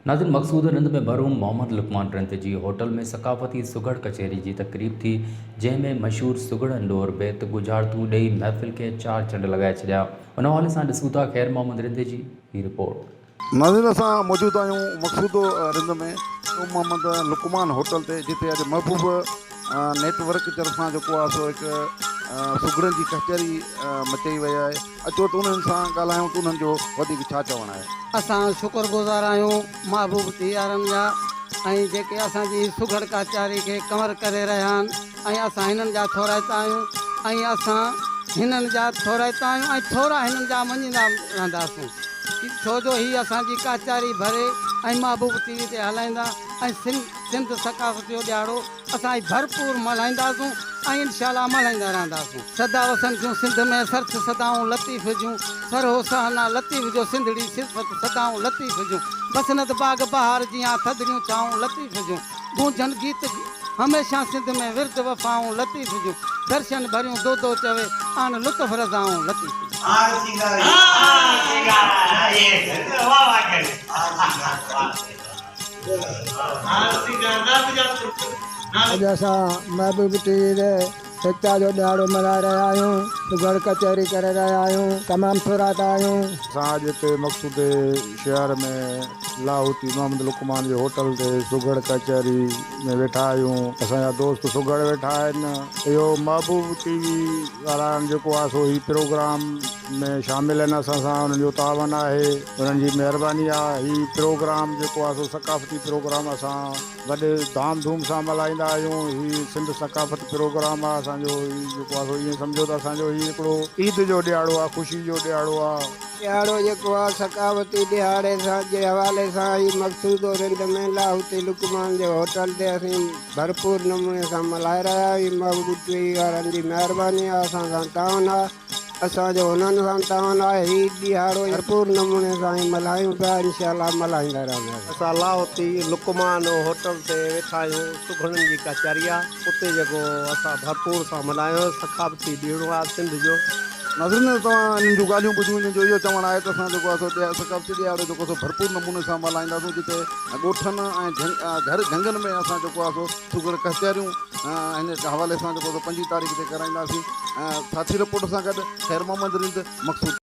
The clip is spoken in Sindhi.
ناظرين مقصود رند ۾ مرحوم محمد لقمان رند جي هوٽل ۾ ثقافتي سگهڙ ڪچهري جي تقريب ٿي جنهن ۾ مشهور سگهڙن ڏور بيت ڳجهارتون ڏئي محفل کي چار چنڊ لڳائي ڇڏيا ان حوالي سان ڏسون ٿا خير محمد رند جي هي رپورٽ. ناظرين اسان موجود آهيون مقصود رند ۾ محمد لقمان هوٽل تي جتي اڄ محبوب نيٽ ورڪ طرفان جيڪو آهي سو هڪ سگهڙن جي ڪچهري مچائي وئي آهي اچو ته انهن سان ڳالهايون ته انهن جو وڌيڪ ڇا چوڻ آهي. اسان شڪر گذار آهيون محبوب ٿيارن جا ۽ جيڪي اسان جي سگهڙ ڪچهري کي ڪور ڪري رهيا آهن ۽ اسان هنن جا ٿورائتا آهيون ۽ اسان هنن جا ٿورائتا آهيون ۽ ٿورا هنن جا مڃيندا رهنداسون ڇو جو هي اسان جي ڪچهري ڀري ۽ محبوب ٽي وي تي هلائيندا ۽ سنڌ ثقافت جو ڏهاڙو اسان هي ڀرپور ملهائينداسون ۽ انشاء الله ملهائيندا رهنداسون. سدا وسن ٿيون سنڌ ۾ سرت صدائون لطيف جون، سرهو سهنا لطيف جو سنڌڙي صفت صدائون لطيف جون، بسنت باغ بهار جيان ٿڌڙيون ڇانئون لطيف جون، گونجن گيت هميشه سنڌ ۾ ورد وفائون لطيف جون، درشن ڀريون دودو چوي آڻ لطف رضائون لطيف جون. اڄ اسان محبوب ٽي وي تي ايڪتا جو ڏهاڙو ملهائي رهيا آهيون، سگهڙ ڪچهري ڪري رهيا آهيون، تمام ٿورائتا آهيون. اسان اڄ هتي مقصودي شهر ۾ لاهوتي محمد لقمان جي هوٽل تي سگهڙ ڪچهري ۾ ويٺا آهيون. اسان جا دوست سگهڙ ويٺا آهن. اهو محبوب ٽي وي وارا جيڪو آهي سو هي پروگرام ۾ شامل آهن اسان سان انهن جو تعاون آهي. انهن جي مهرباني آ هي پروگرام جيڪو آ سو ثقافتي پروگرام اسان وڏي ڌام ڌوم سان ملهائيندا آهيون هي سنڌ ثقافت پروگرام آ اسان جو هي جيڪو آ سو ائين سمجهو ته اسان جو هي هڪڙو عيد جو ڏهاڙو آ خوشي جو ڏهاڙو آ. ڏهاڙو جيڪو آ ثقافتي ڏهاڙي سان جي حوالي سان هي مقصودو رند ۾ لاهوتي لقمان جي هوٽل تي اسين ڀرپور نموني سان ملهائي رهيا آهيون محبوب ٽي وي وارن جي مهرباني آ اسان سان تعاون آ. اسان جو هنن سان تعاون آهي هي ڏهاڙو ڀرپور نموني سان ئي ملهايون پيا انشاء الله ملهائيندا رهنداسين. اسان لاهوتي لقمان هوٽل تي ويٺا آهيون سگهڙن جي ڪچهري آ اتي جيڪو اسان ڀرپور سان ملهايو ثقافتي ڏينهڙو آ سنڌ جو. ناظرين توهان انهن جون ڳالهيون ٻڌيون انهن جو اهو چوڻ آهي ته اسان جيڪو آهي سو ثقافتي ڏهاڙو جيڪو سو ڀرپور نموني سان ملهائينداسون جتي ڳوٺن ۽ گهر جهنگن ۾ اسان جيڪو آهي سو سگهڙ ڪچهريون هن حوالي سان جيڪو سو پنجين تاريخ تي ڪرائينداسين. ساٿي رپورٽ سان گڏ خير محمد رند، مقصود.